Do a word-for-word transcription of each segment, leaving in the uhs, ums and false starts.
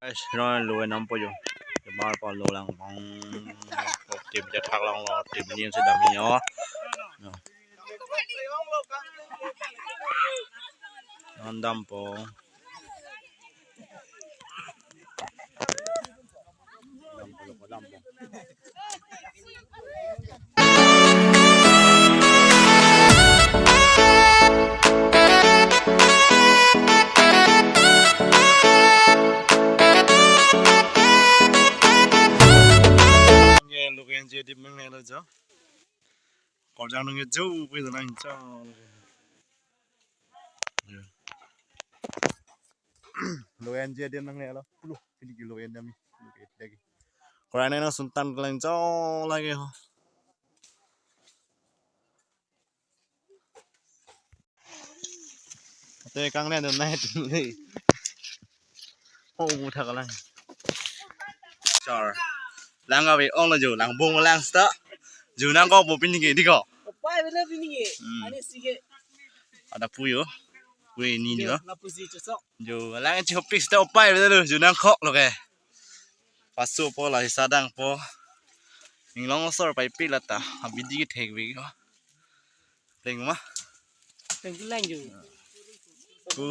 Guys, non lo enam po jo. Mar pa lo lang bang. Tim je thak lang lo, tim ni si dam ni yo. No. Non dam po. Dam po, dam po. Nge lo ke N G A D nangne lo jo. Korjang nung ke jo pu lang jo. Lo N G A D nangne lo. Lo, pini ke lo N G A D mi. Lo ke lagi. Korai nang suntan kelang jo lagi ho. Ate kang ne dun nai tu le. Oh, bu thak lang. Char. Lang ave ong lo jo, lang bung lang sta. Ju nangkok po pini ke, di ko. Opai bela pini ke. Hmm. Ani si ke. Ada pu jo. Pu ni ni jo, ko. Lapu si chosok. Jo, lang chi hopik sta opai bela lo, ju nangkok lo ke. Pasu po la hisa dang po. Inglong osor pai pi lata. Abidi ke thek bi ko. Leng ma? Leng leng ju. Ku,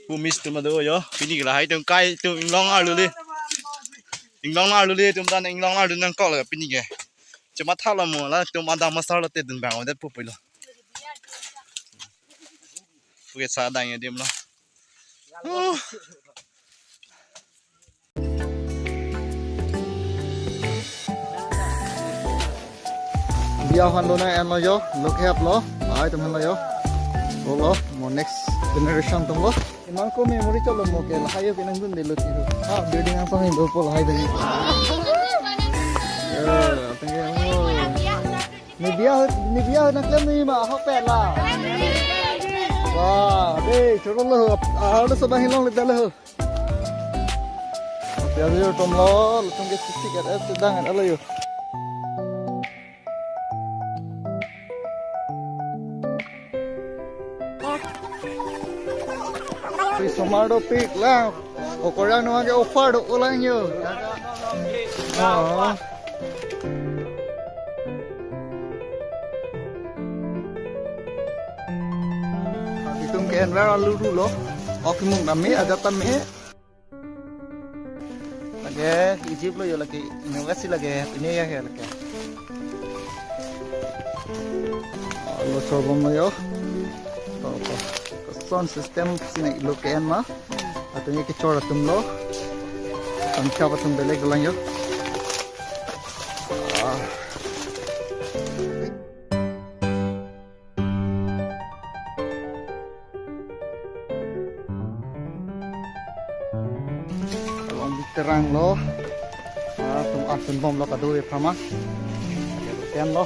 ku miss tu ma do jo. Pini ke lahai tum kai tum inglong arlo le. Inglong arlo le tum tan inglong arlo nangkok le pini ke. Cuma tha lo mo la tum adam masar lo te dun bang det pu pu lo. Pu ke sa dang ya dim lo. Uh. Biya han lo na en lo jo, lo ke hap lo, ai tum han lo jo. Lo lo, mo next generation atum lo. Iman ko memory cholo mo ke, lahai jo ke nangdunde lo ti ho. Ah, building angsong indo po lahai dagi. Eh, thank you. Ni biya, ni biya na klem ni ma ahok pet la. Wah, de, choro lo, ah, lo sabang hilong le dalo. Biya yo tom lo, lo tum ke sisi ke es dang lo yo. Pi somar dopik lang. Okorang nua ke offer do ulang yo. Ah. Itum ke enver alu ru lo. Ok mung nami ada tam he. Lake Egypt lo yo lake, university lake, ini ya ya lake. Lo sobom lo yo. To, to. Sound system sini lo ke en ma. Atau ini kecor atum lo. Tangka atum belek lang yo. Ah. Along biterang lo. Ah, tum asun bom lo kadu e pama. Ten lo.